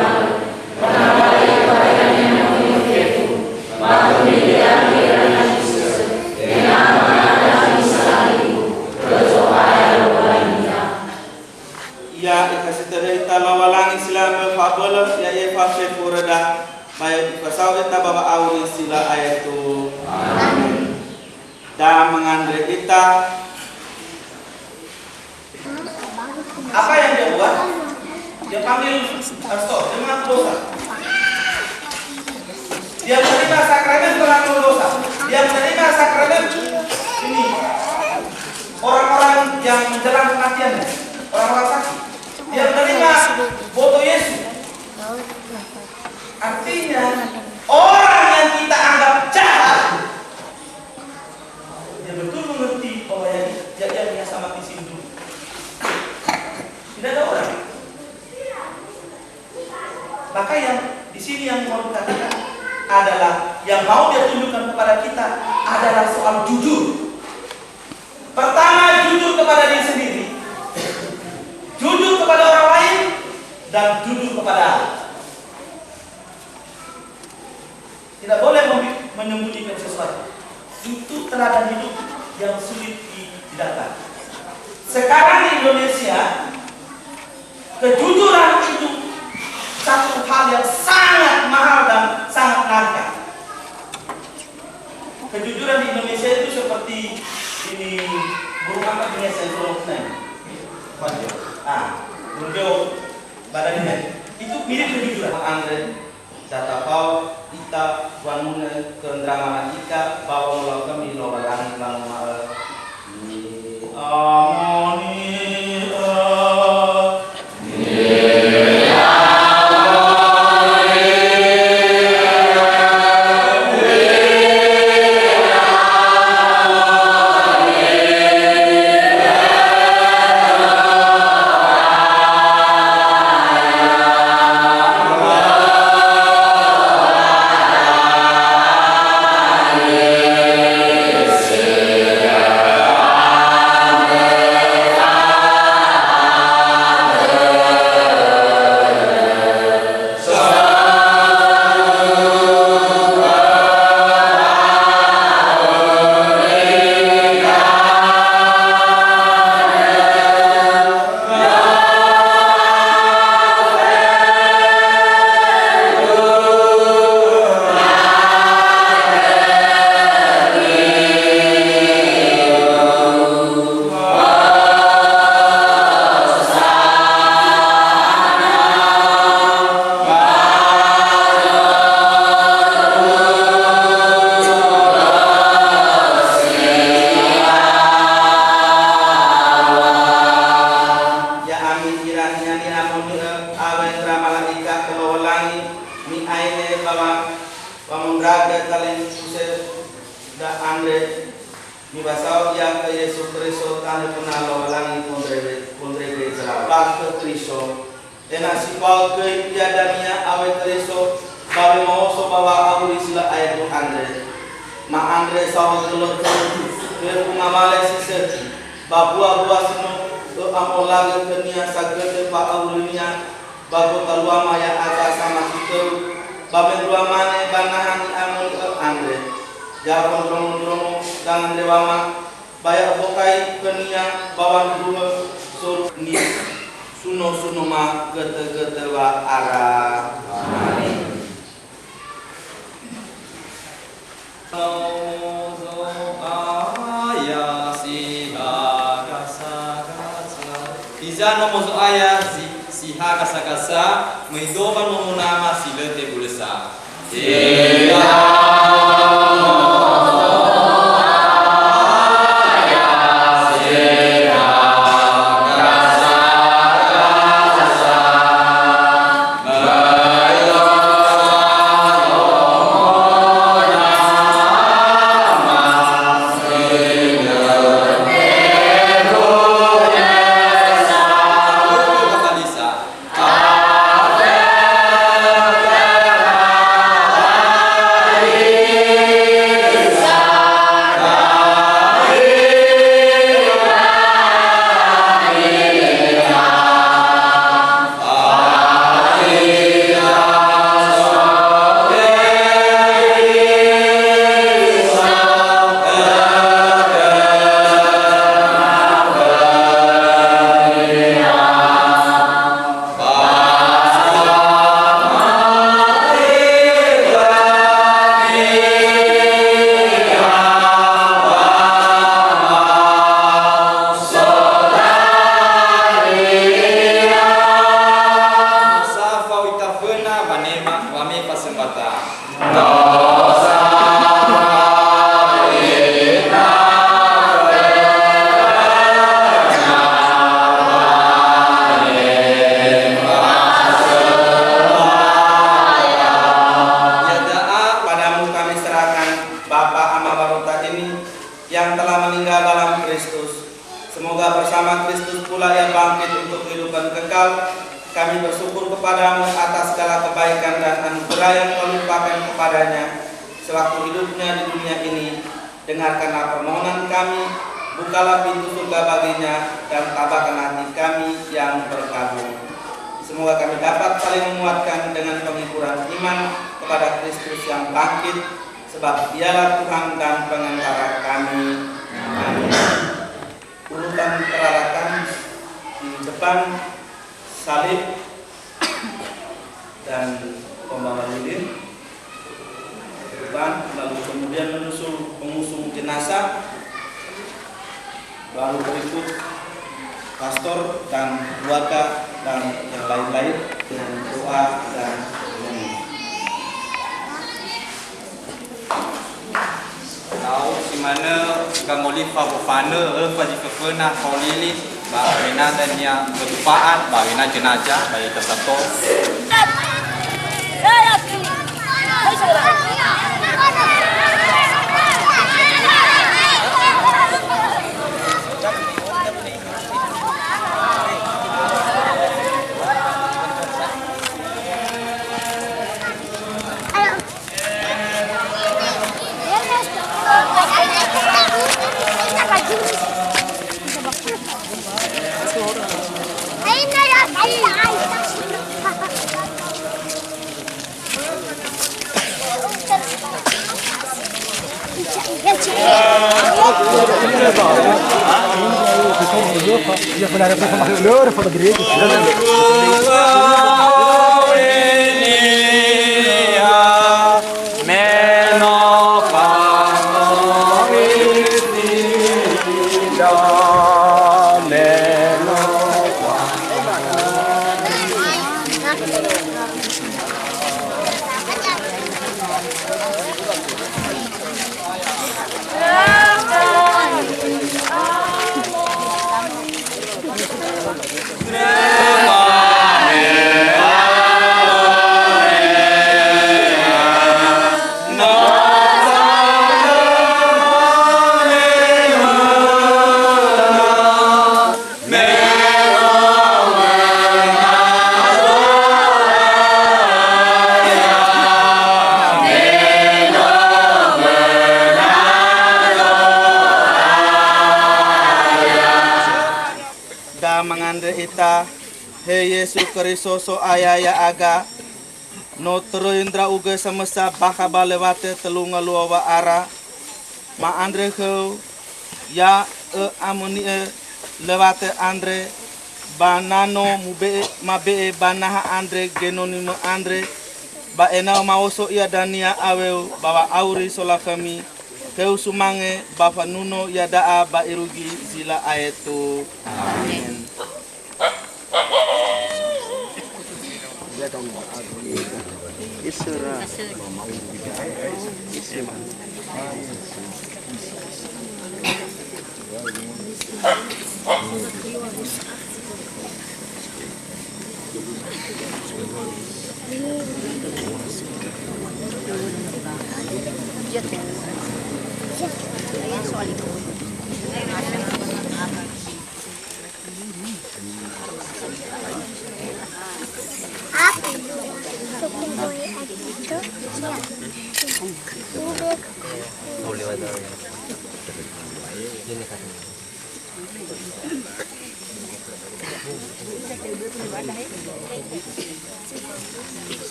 Ia ikasih terita Lowalangi si lambö fabölö, ia Eva fefu röda, ba ya ifasao ita ba wa'auri si lö aetu. Amen. Da mengandre ita. Apa yang dia buat? Dia panggil pastor, dia mengaku dosa. Dia menerima sakramen pengakuan dosa. Dia menerima sakramen ini orang-orang yang menjelang kematiannya, orang-orang sakit. Dia menerima boto Yesus. Artinya, orang yang kita anggap jahat, dia betul mengerti bahwa yang, yang, yang biasa mati sindung. Tidak ada orang. Maka yang di sini yang mau dikatakan adalah, yang mau dia tunjukkan kepada kita adalah soal jujur. Pertama, jujur kepada diri sendiri, jujur kepada orang lain, dan jujur kepada Allah. Tidak boleh membi-, menyembunyikan sesuatu. Itu teladan hidup yang sulit di-, didapat. Sekarang di Indonesia, kejujuran itu satu hal yang sangat mahal dan sangat langka. Kejujuran di Indonesia itu seperti ini, burung apa jenisnya, burung apa ini? Ah, burung beo, badannya. Itu mirip kejujuran. Andre, datafao ita wanunö khö ndra mala'ika ba wangolakhömi Lowalangi wanguma'ö, Ni'amoni'ö. Mi'aine ba wa-, wamondragö talifusöda andre, miwasao ia khö Yesu Keriso tanö föna Lowalangi fondrege-, fondrege zara. Ba khö Keriso, ena'ö si fao göi ia dania awö Keriso ba wemaoso ba wa'auri si lö aetu andre. Ma'andrö saohagölö khöu, fefu ngawalö si sökhi, ba mbua-mbua si no ö'amolagö khönia sagötö fa'aurinia, ba gotaluama ya'aga samati khöu, ba mendrua mane ba naha ni'amoni'ö andre. Ya fondrongo-ndrongo dangandeŵama, ba ya'obokai khönia ba wandruhö soru ni suno-sunoma götö-götö wa'ara. Amin. Nomo Zo'aya si ha gasa-gasa. Hiza Nomo Zo'aya si, si ha gasa-gasa, möi do ba nomo nama si lö tebulösa. Si ha gasa-gasa. Sa fao ita föna wanema, wame fasömbata. Ya da'a, padamu kami serahkan Bapa Ama Barota ini yang telah meninggal dalam Kristus. Semoga bersama Kristus pula ia bangkit untuk kehidupan kekal. Kami bersyukur kepada-Mu atas segala kebaikan dan anugerah yang Kau limpahkan kepada-Nya sewaktu hidupnya di dunia ini. Dengarkanlah permohonan kami, bukalah pintu surga baginya, dan tabahkan hati kami yang berkabung. Semoga kami dapat saling menguatkan dengan penghiburan iman kepada Kristus yang bangkit, sebab Dialah Tuhan dan Pengantara kami. Amin. Urutan perarakan di depan salib dan pembawa lilin, depan, lalu kemudian menyusul pengusung jenazah, baru berikut pastor dan keluarga dan yang lain-lain dengan doa dan nyanyi. Lau si manö gangolifa wofanö, öfa zi föföna fao lili, ba awena dania götufa'an, ba awena jenazah, ba ya'ita sato. He Yesu Keriso So'aya ya'aga, no toröi ndra'ugö samösa bakha ba lewatö tölu ngaluo wa'ara, ma'andrö khöu, ya ö'amöni'ö lewatö andre, ba na no mube'e, mabe'e ba naha andre genoni mö'andrö, ba ena'ö maoso ia dania aweu ba wa'auri solakhömi, khöu sumange ba fanuno ia da'a ba irugi zi lö aetu. Amen.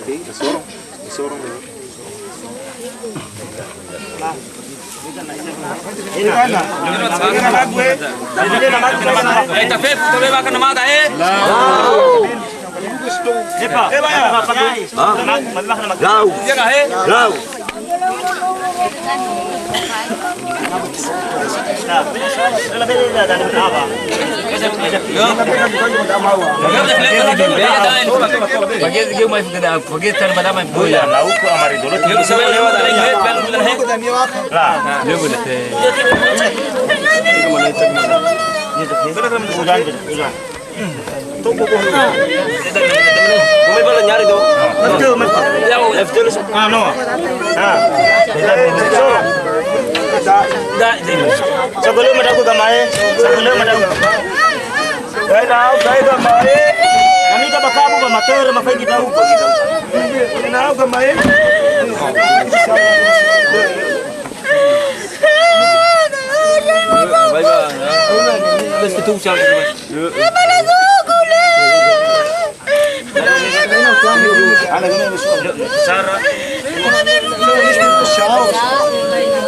Oke, disorong, disorong ya. Eh, tapi, tapi makan nama dah, eh? Lau. Lau. Udah, udah. Kami boleh nyari tu. Betul, betul. Ah, no. Ah. So. Sebelum ada aku gamai, sebelum ada aku. Saya tahu, saya gamai. Kami tak bakal aku gamai, terima kasih kita. Saya tahu gamai. Bye bye. Let's get to Sara.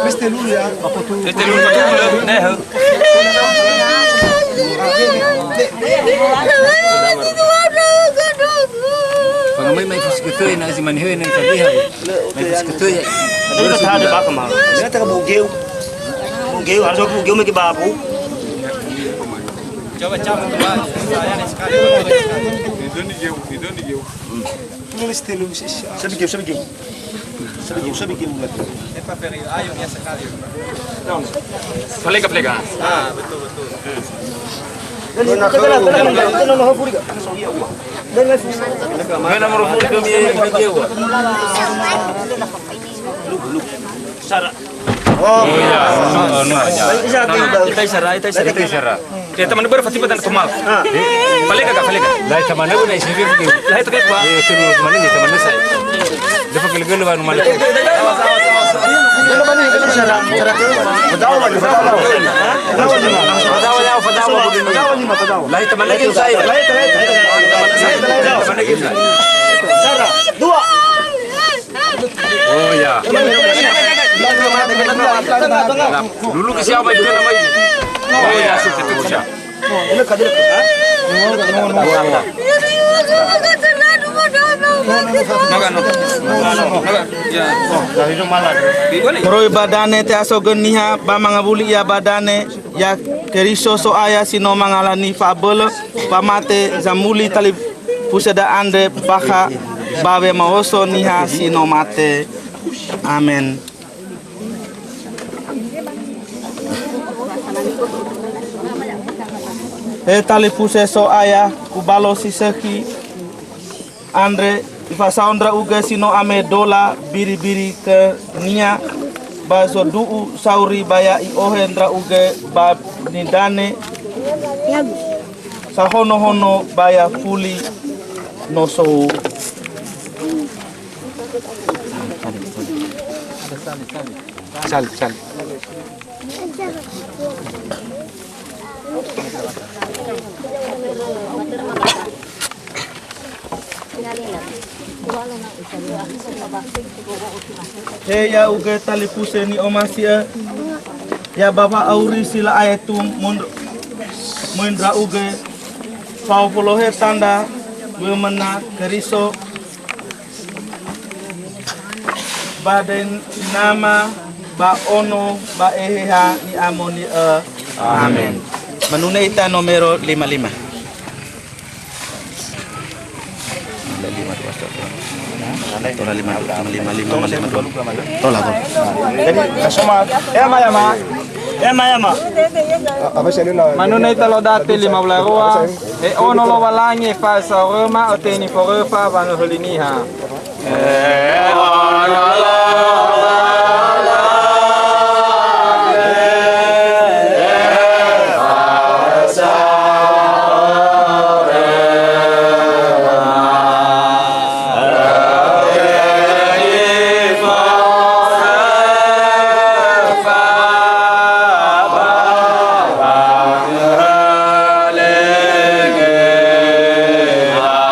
Este Lulia. Este Lulia. Pangamai mai fusi ketua na zi manihoi na ikabiha. Mai fusi ketua ya. Ada tahan bakal mah. Saya tak bugeu. Bugeu, harus bugeu mege babu. Coba cabut kembali. Saya sekali. Itu ni jauh, itu ni jauh. Tulis telu sisa. Saya bikin, saya bikin. Saya bikin, saya bikin buat. Epa Ferry, ayo ya sekali. Falega, falega. Ah, betul, betul. Mana nomor furi kami? Sara. Oh, iya. Ita isara, ita isara. Ita isara. Ya, teman berapa tipe dan kemal. Paling kagak, paling kagak. Lah, teman aku naik sini. Lah, itu kayak, Pak. Eh, itu dulu teman ini, teman saya. Dia pakai gelo, anu, mana? Fadawa, fadawa. Fadawa, ya, fadawa. Lah, teman lagi usai. Teman lagi usai. Dua. Oh, ya. Nah, dulu ke siapa itu namanya? Oh, ya, sudah itu siapa? Moroi ba danö te'asogö niha ba mangawuli ia ba danö, ya Keriso So'aya si no mangalani fa'abölö, famate zamuli talifusöda andre bakha ba wemaoso niha si no mate. Amen. He talifusö So'aya, kubalo si sökhi andre, ifasao ndra'ugö si no amedola biribiri khönia, ba zodu'u sauri ba ya'i ohe ndra'ugö ba nidanö, sahonohono ba yafuli nosou. Sali, sali. He ya'ugö talifusö ni'omasi'ö, ya ba wa'auri si la'aetu mundr-, möi ndra'ugö, fao folohe tandra wömöna Keriso, ba döi Nama, ba Ono, ba Eheha Ni'amoni'ö. Amen. Manunö ita nomero lima lima. Tola lima dua, lima lima, lima lima, lima dua. Tola, tola. Jadi, kasoma, ya, ma, ya, ma. Ya, ma, ya, ma. Manunö ita Laudate lima wulu a rua, e Ono Lowalangi, efa'ö saoröma, ötehegö niforöfa wangöhöli niha.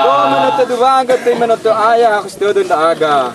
Dua menit dua, götö menit ayah. Tödö ndra'aga.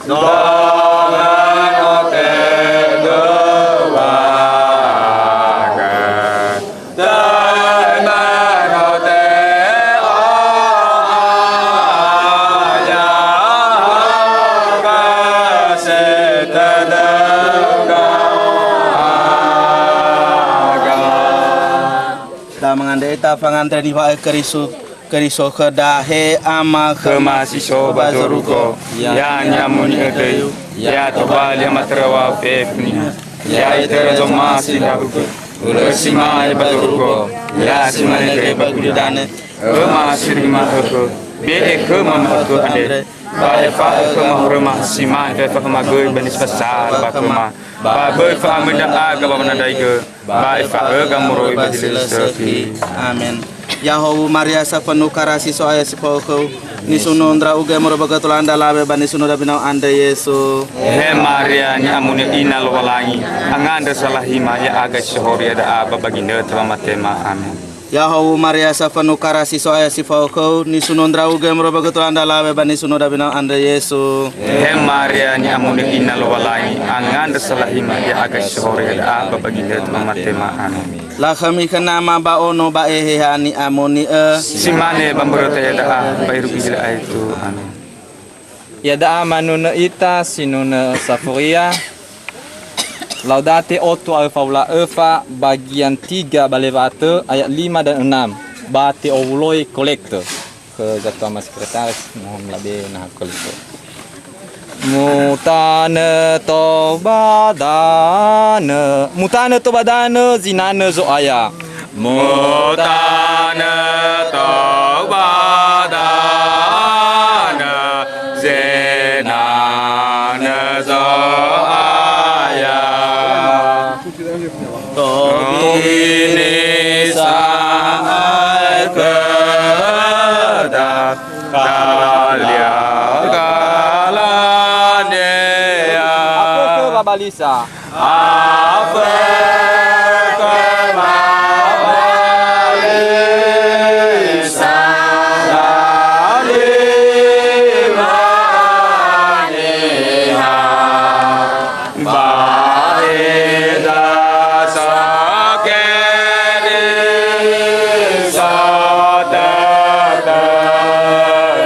Da mangandrö ita fangandrö niŵa'ö Keriso. Keriso khöda, he Ama, khöma si so ba zorugo, ya ni'amoni'ö döi, ya tobali amatöröŵa'ö fefu niha, ya itörö zomasi ndra'ugö, ulö simane ba zorugo, ya simane göi ba gulidanö, öma si rima hökhö, be'e khöma mahökhö andre, ba efa'ö khöma horöma simane fefa khöma göi ba nisasal ba khöma, ba böi fa'amöi ndra'aga ba wanandraigö, ba efa'öga moroi ba zi lö sökhi. Amen. Yahowu Maria, safönu karasi So'aya si fao khöu, nisuno ndra'ugö moroi ba götula ndra alawe ba nisuno dabinau andre Yesu. He Maria, ni'amoni'ö Ina Lowalangi, angandrö salahima ya'aga si sohori ya'aga ba ba ginötö wamatema. Amen. Yahowu Maria, safönu karasi So'aya si fao khöu, nisuno ndra'ugö moroi ba götula ndra alawe ba nisuno dabinau andre Yesu. He Maria, ni'amoni'ö Ina Lowalangi, angandrö salahima ya'aga si sohori ya'aga ba ba ginötö wamatema. Amen. Lakhömi khö Nama ba Ono ba Eheha Ni'amoni'ö. Simane ba mböröta ya'aga ba irugi zi lö aetu. Amen. Ya'aga manunö ita sinunö safuria. Laudate otu a öfa wulu a öfa, bagian tiga ba lewatö, ayat lima dan enam, ba te'owuloi kolekte. Khö Zatuama Sekretaris, mohon labe naha kolekte. Mutanö tou ba danö, mutanö tou ba danö, zinanö Zo'aya. Mutanö tou ba danö, zinanö Zo'aya. Tobini sa'ae khöda, kalia kalania. Apa khöra balisa? Afökhö mamalisa, lalima niha, ba eda sakeri satata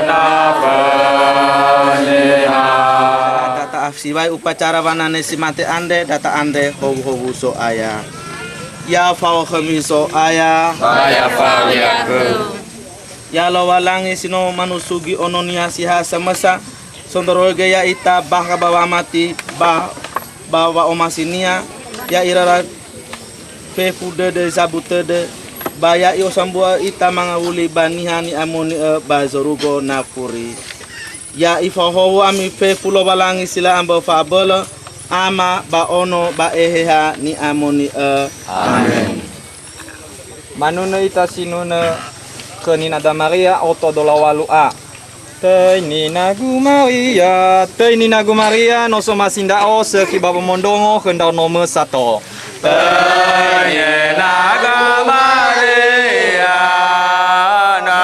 naföniha. Ta'af siwai upacara wanane si mate andre, data andre howu-howu So'aya. Ya fao khömi So'aya. Ba ya fao ya'akhö. Ya Lowalangi si no manusugi Ono-Nia si ha samösa, sondrorogö ya'ita bakha ba wamati ba, ba wa'omasi-Nia, ya irara fefu dödö zabu tödö, ba ya i'osambua ita mangawuli ba niha ni'amoni'ö ba zorugo nafuri. Ya ifahowu ami fefu Lowalangi si lö ambö fa'abölö, Ama, ba Ono, ba Eheha Ni'amoni'ö. Amen. Manunö ita sinunö khö Ninada Maria oto dola walu a. Töi ninagu Maria, töi ninagu Maria, no somasi ndra'o, sökhi ba womondrongo khö ndraonomö sato. Töi ninagu Maria, no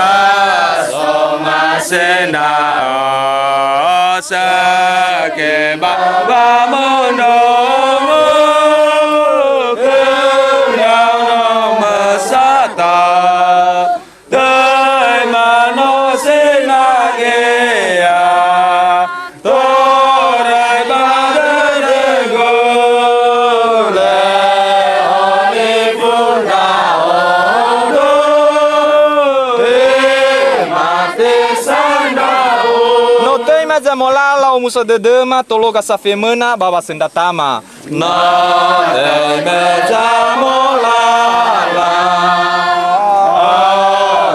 somasi ndra'o, sökhi ba womondrongo khö ndraonomö sato. Töi manö sinangea, toröi ba dödögu, lö olifu ndra'odo, he mate sa ndra'o. No töi ma zamolala omuso dödöma, tologa safe möna ba wasöndra Tama. Na döi möi zamolala,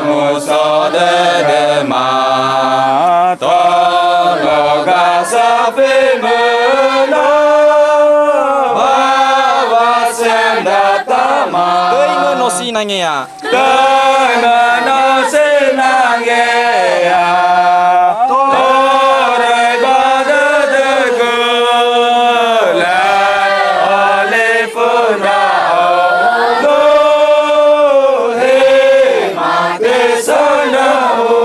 omuso dödöma, tologa safe möna, ba wasöndra Tama. Töi mö no sinangea. Töi mö no sinangea, toröi ba dödögu, lö olifu ndra'odo, he mate sa ndra'o.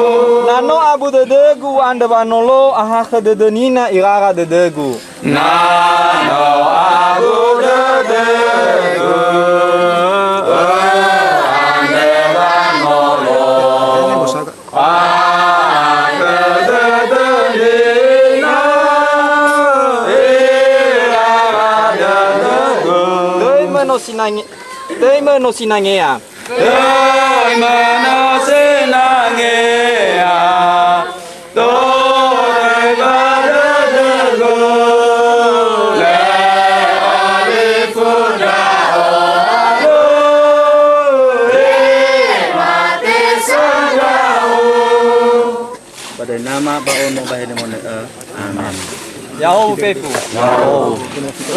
Na no abu dödögu u'andrö wanolo, ahakhö dödö nina irara dödögu. Na no abu dödögu, u'andrö wanolo. Andrö dödö nina, irara dödögu. Töi mö no sinange-, töi mö no sinangea. Töi mö no sinangea. Toröi ba dödögu, lö olifu ndra'odo, he mate sa ndra'o. Ba döi Nama, ba Ono, ba Helemoni'ö. Amen. Ya'ahowu fefu.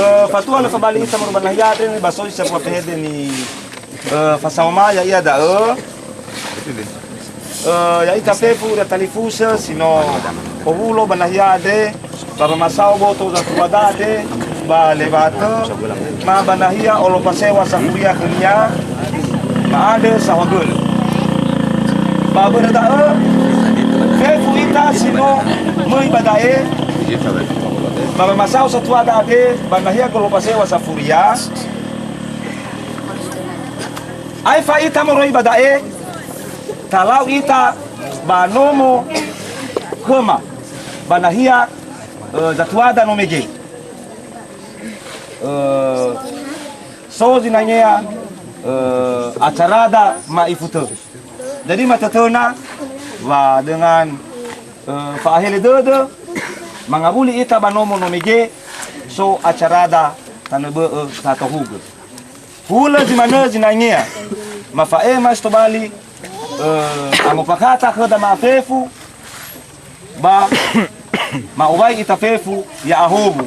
Ö, fatua lö fabali ita moroi ba nahia andre, ba so zi sambua fehede ni Ö, fasaoma ya'ia da'ö. Ö, ya'ita fefu ira talifusö si no owulo ba nahia andre, ba wamasao boto zatuada andre, ba Lewatö, ma ba nahia Olopasewa Safuria khönia, ma'andrö saohagölö. Ba börö da'ö, fefu ita si no möi ba da'e, ba wamasao zatuada andre, ba nahia Olopasewa Safuria, Aefa ita moroi ba da'e, talau ita ba nomo khöma, ba nahia, ö, zatuada no mege. Ö, so zinangea, ö, acarada ma'ifu tö. Jadi, matötöna wa dengan, ö, fa'ahele dödö, mangawuli ita ba nomo no mege, so acarada tanö bö'ö satohugö. Hulö zi manö zinangea, mafa'ema si tobali, ö, angofakhata khöda ma'afefu, ba ma'owai ita fefu ya'ahowu.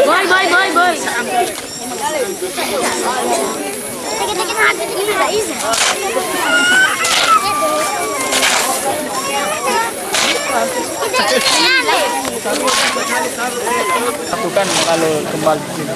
Boy, boy, boy, boy. Satukan kalau kembali ke sini.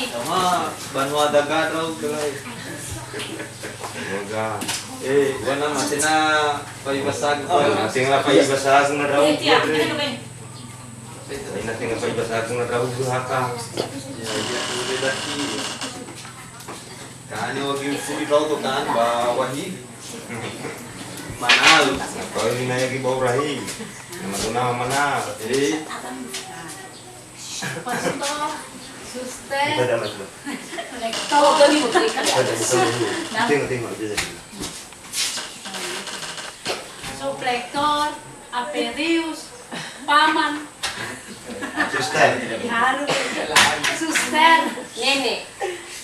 Sama banua daga drau kelai. Moga. Eh, wana masena pai basagu. Oh, masena pai basagu na drau. Ina tenga pai basagu na drau haka. Ya, ya, udah daki. Kani wagi usugi drau to kan, ba wahi. Manal. Kau ini nanya di bau rahi. Nama tu nama mana? Eh. Pastor, suster, lektor, tengok, tengok, tengok, tengok. Suplektor, aperius, paman. Suster. Haru. Suster. Nenek.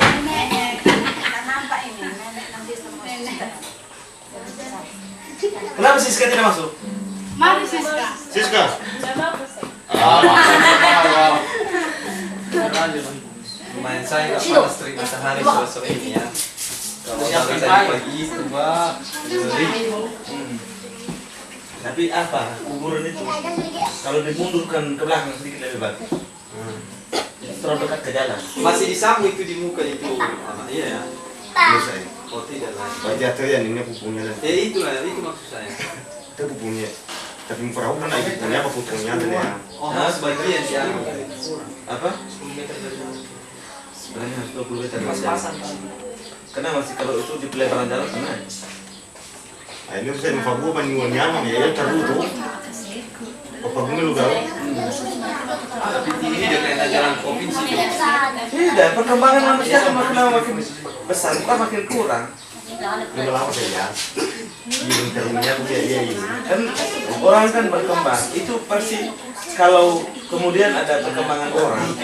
Nenek. Nenek. Nampak ini, nenek nanti semua suster. Kenapa Siska tidak masuk? Mari Siska. Siska? Ah, masuk. Wow, wow. Lumayan saya nggak panas terik matahari sore-sore ini ya. Kalau dari tadi pagi itu, Mbak. Hmm. Tapi apa kuburan itu? Kalau dimundurkan ke belakang sedikit lebih bagus. Hmm. Terlalu dekat ke jalan. Masih disambung itu di muka itu, Anak, iya ya? Iya, saya. Oh, tidak lah. Berarti atrian ini aku punya lah. Ya, itulah, itu maksud saya. Itu aku punya. Tapi perahu kan lagi punya apa putunya ada ya? Oh, nah, sebagian ya. Apa? Sebenarnya harus dua puluh meter. Pas-pasan, Pak. Karena masih kalau itu di pelebaran jalan, karena Ai, nuri sa mafabua ba niŵa'ö niama, ya, ya, tarudu. Apa guna lu gaul? Tapi ini dia kena jalan provinsi. Tidak, perkembangan manusia kan makin lama makin besar, bukan makin kurang. Dia melama saja. Ini terumnya aku ya, ya, ya. Kan orang kan berkembang, itu pasti kalau kemudian ada perkembangan orang,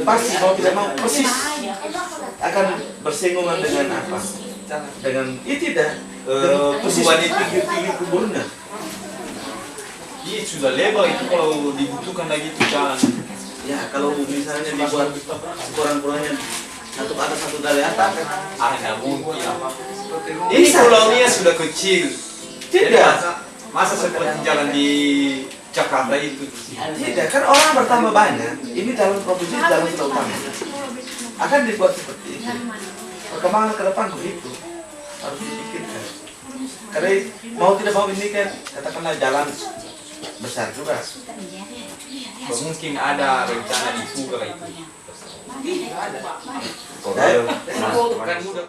pasti mau tidak mau persis akan bersinggungan dengan apa? Dengan itu dah. Eh, persis tumbuhan itu. Tinggi-tinggi kuburnya. Iya, sudah lebar itu kalau dibutuhkan lagi itu jalan. Ya, kalau misalnya dibuat kurang-kurangnya satu ke atas, satu dari atas, kan? Ah, nggak mungkin. Ini pulaunya sudah kecil. Tidak. Jadi masa, masa seperti jalan di Jakarta itu. Tidak, kan orang bertambah banyak. Ini jalan provinsi, jalan sudah utama. Akan dibuat seperti itu. Perkembangan ke depan begitu. Harus dipikirkan. Karena mau tidak mau ini kan, katakanlah jalan Besar juga. Mungkin ada rencana dibuka itu. Nah, Kan mudah